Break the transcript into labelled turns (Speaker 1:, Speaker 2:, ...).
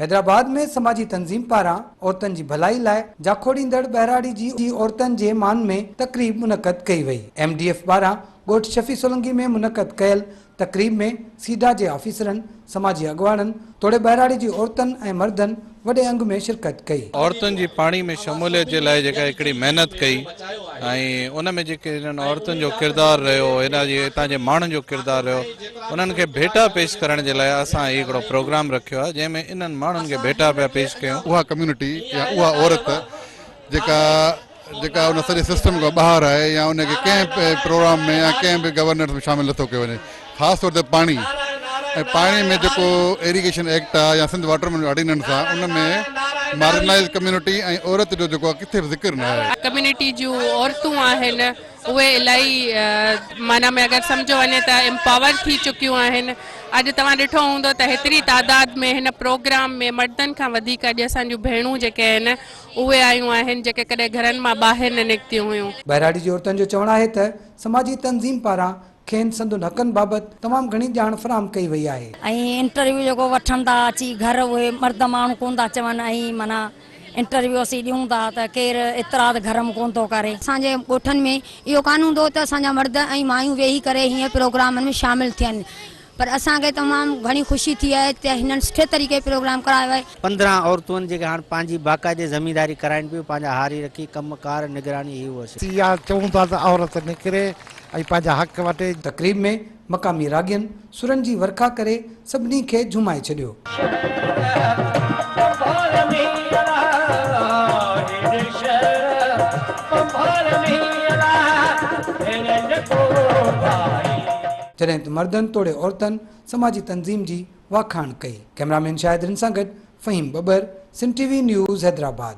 Speaker 1: حيدرآباد ۾ سماجي تنظيم پاران عورتن جي ڀلائي لاء جاکوڙيندڙ ٻهراڙي جي عورتن جي مان ۾ تقريب منعقد ڪئي وئي. ايم ڊي ايف پاران ڳوٺ شفيع سولنگي ۾ منعقد ڪيل تقريب ۾ سيڊا جي آفيسرن، سماجي اڳواڻن توڙي ٻهراڙي جي عورتن ۽ مردن وڏي انگ ۾ شرڪت ڪئي.
Speaker 2: عورتن جي پاڻي ۾ شموليت جي لاء جيڪا هڪڙي محنت ڪئي ۽ ان ۾ جيڪي هنن عورتن جو ڪردار رهيو هن جي هتان جي ماڻهن جو ڪردار رهيو انهن کي ڀيٽا پيش ڪرڻ جي لاء اسان هي هڪڙو پروگرام رکيو آهي جنهن ۾ انهن ماڻهن کي ڀيٽا پيا پيش ڪيون.
Speaker 3: اها ڪميونٽي يا اها عورت جيڪا جيڪا ان سڄي سسٽم کان ٻاهر آهي يا ان کي ڪنهن به پروگرام ۾ يا ڪنهن به گورننس ۾ شامل نٿو ڪيو وڃي خاص طور تي پاڻي ۽ پاڻي ۾ جيڪو ايريگيشن ايڪٽ آهي يا سنڌ واٽر مينجمينٽ آرڊيننس آهي ان ۾ مارجنلائز ڪميونٽي ۽ عورت جو جيڪو آهي ڪٿي به ذڪر نه آهي.
Speaker 4: ڪميونٽي جون عورتون آهن اهي الائي معنيٰ ۾ اگر سمجهيو وڃي ته امپاور ٿي چڪيون آهن اڄ توهان ڏٺو هوندو ته هيتري تعداد ۾ هن پروگرام ۾ مردن کان وڌيڪ اڄ اسان جون ڀيڻون جيڪي آهن اهي آيون آهن جيڪي ڪڏهن گهرن مان ٻاهر نه نڪتيون هيون.
Speaker 1: ٻهراڙي جي عورتن جو چوڻ آهي ته سماجي تنظيم پاران کين سندن حقن بابت تمام گهڻي ڄاڻ فراهم ڪئي وئي آهي.
Speaker 5: ۽ انٽرويو جيڪو وٺن ٿا اچي گهر اهي مرد ماڻهو ڪونه ٿا چون ۽ معنيٰ انٽرويو اسين ڏيون ٿا ته ڪير اعتراض گهر م ڪونه ٿو ڪري.
Speaker 6: اسان جي ڳوٺن ۾ اهو ڪانه هوندو هو ته اسان جا مرد ۽ مايون ويهي ڪري هيئن پروگرامن ۾ شامل ٿين. پر اسان کي تمام گهڻي خوشي ٿي آهي ته هنن سٺي طريقي پروگرام ڪرايو آهي.
Speaker 7: 15 عورتون آهن جيڪي هاڻ پنهنجي باقاعدي زمينداري ڪرائين پيون، پنهنجا هاري رکي، ڪم ڪار، نگراني هي هو سي.
Speaker 8: اها چئون ٿا ته عورت نڪري ۽ پنهنجا حق وٺي.
Speaker 1: تقريب ۾ مقامي راڳين سرن جي ورکا ڪري سڀني کي جهومائي ڇڏيو. جڏهن ته مردن توڙي عورتن سماجي تنظيم جي واکاڻ ڪئي. ڪئميرا مين شاهد رند سان گڏ Faheem Babbar, Sindh T V news Hyderabad.